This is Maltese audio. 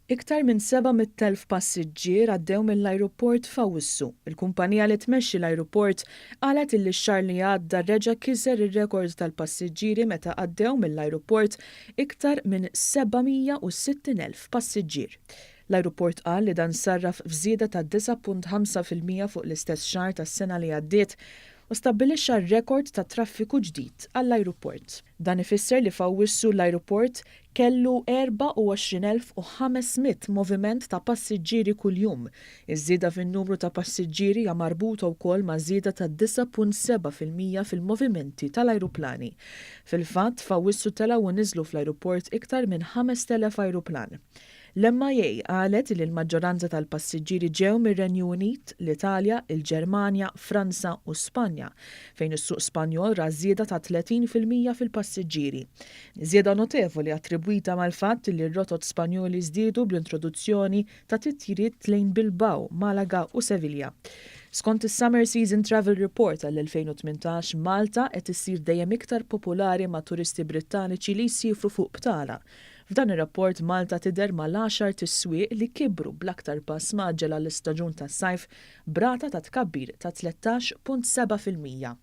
Iktar minn 700,000 passiġġier għaddew mill-ajruport f'Awwissu. Il-kumpanija li tmexxi l-ajruport qalet illi x-xahar li għadda reġa' kiser ir-rekord tal-passiġġieri meta għaddew mill-ajruport iktar minn 760,000 passiġġier. L-ajruport qal li dan sarraf f'żieda ta' 9.5% fuq l-istess xahar tas-sena li għaddiet u stabbilixxa rekord ta' traffiku ġdid għall-ajruport. Dan ifisser li f'Awwissu l-ajruport kellu 24,500 moviment ta' passiġġieri kuljum. Iż-żieda fin-numru ta' passiġġieri hija marbuta wkoll ma' żieda ta' 9.7% fil-movimenti tal-ajruplani. Fil-fatt, f'Awwissu telgħu u niżlu fl-ajruport iktar minn 5,000 ajruplan. L-MIA qalet li l-maġġoranza tal-passiġġieri ġew mir-Renju Unit, l-Italja, il-Ġermanja, Franza u Spanja, fejn is-suq Spanjol ra żieda ta' 30% fil-passiġġieri. Żieda notevoli attribwita mal-fatt li r-rotot Spanjoli żdiedu bl-introduzzjoni ta' titjiriet lejn Bilbao, Malaga u Sevilla. Skont is-Summer Season Travel Report għall-2018, Malta qed issir dejjem iktar popolari ma' turisti Brittaniċi li jsifru fuq btala. F'dan ir-rapport, Malta tidher mal-10 swieq li kibru bl-aktar pass mgħaġġel għall-istaġun tas-sajf b'rata ta' tkabbir ta' 13.7%.